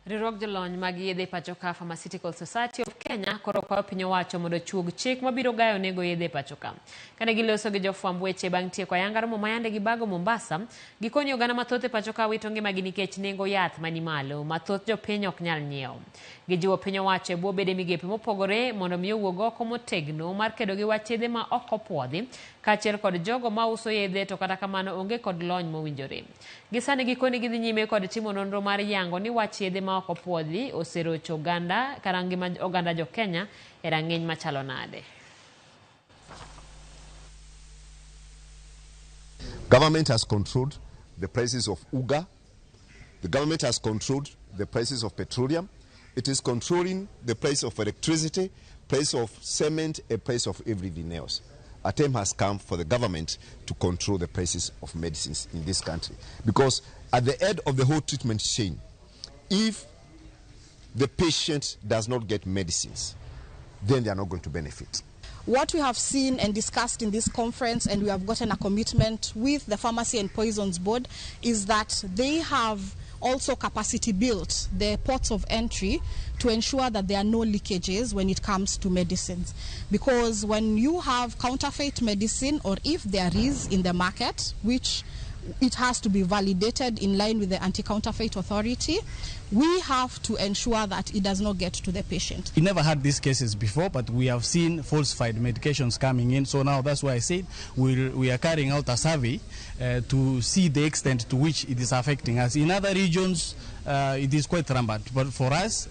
Riwruog jolony mag yedhe e pacho ka Pharmaceutical Society of Kenya koro kwayo piny owacho mondo ochuog chik mabiro gayo nengo yedhe e pacho ka. Kane giloso gi jofwamb weche bang' tieko ayanga romo ma yande gibago Mombasa, gikoni oganda mathoth e pacho ka wito ngimagi nikech nengo yath mani malo ma thoth jopiny ok nyal nyiewo. Gijiwo piny owacho e bwo bede migepe mopogore mondo mi owuog oko motegno mar kedo gi wach yedhe ma ok opuodhi kaachiel kod jogo ma uso yedhe to kata kamano onge kod lony mowinjore. Gisani gikoni gidhi nyime kod timo nonro mar yango ni wach yedhe ma ok opuodhi oserocho oganda kata ngima oganda jo Kenya e rang'iny machalo nade. Government has controlled the prices of UGA. The government has controlled the prices of petroleum. It is controlling the price of electricity, price of cement, and price of everything else. A time has come for the government to control the prices of medicines in this country. Because at the end of the whole treatment chain, if the patient does not get medicines, then they are not going to benefit. What we have seen and discussed in this conference, and we have gotten a commitment with the Pharmacy and Poisons Board, is that they have also capacity built the ports of entry to ensure that there are no leakages when it comes to medicines. Because when you have counterfeit medicine, or if there is in the market, which it has to be validated in line with the Anti-Counterfeit Authority, we have to ensure that it does not get to the patient. We never had these cases before, but we have seen falsified medications coming in. So now that's why I said we are carrying out a survey to see the extent to which it is affecting us. In other regions, it is quite rampant, but for us,